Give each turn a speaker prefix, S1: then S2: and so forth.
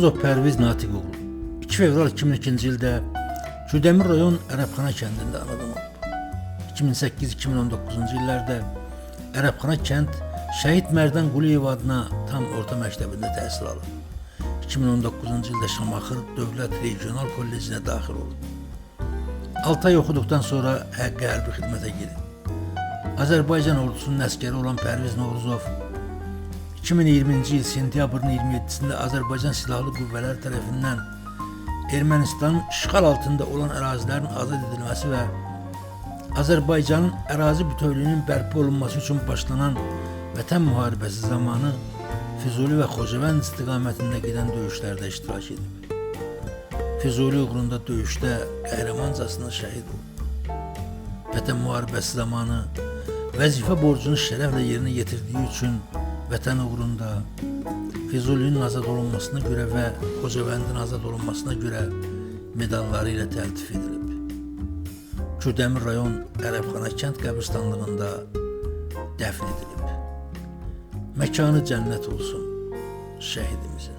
S1: Novruzov Pərviz Natiqoğlu 2 fevral 2002-ci ildə Kürdəmir rayon Ərəbxana kəndində anadan olub. 2008-2019-cu illərdə Ərəbxana kənd Şəhid Mərdan Quliyev adına tam orta məktəbində təhsil alıb. 2019-cu ildə Şamaxı Dövlət Regional Kollecinə daxil olub. 6 ay oxuduqdan sonra həqqi hərbi xidmətə gedib. Azərbaycan ordusunun əsgəri olan Pərviz Novruzov 2020-ci il sentyabrın 27-sində Azərbaycan Silahlı Qüvvələri tərəfindən Ermənistanın işğal altında olan ərazilərin azad edilməsi və Azərbaycanın ərazi bütövlüyünün bərpa olunması üçün başlanan Vətən müharibəsi zamanı Füzuli və Xocavənd istiqamətində gedən döyüşlərdə iştirak edib. Füzuli uğrunda döyüşdə qəhrəmancasına şəhid olub. Vətən müharibəsi zamanı vəzifə borcunu şərəflə yerinə yetirdiyi üçün vətən uğrunda Füzulinin azad olunmasına görə və Xocavəndin azad olunmasına görə medalları ilə təltif edilib. Kürdəmir rayon Ərəbxana kənd qəbirstanlığında dəfn edilib. Məkanı cənnət olsun şəhidimizin.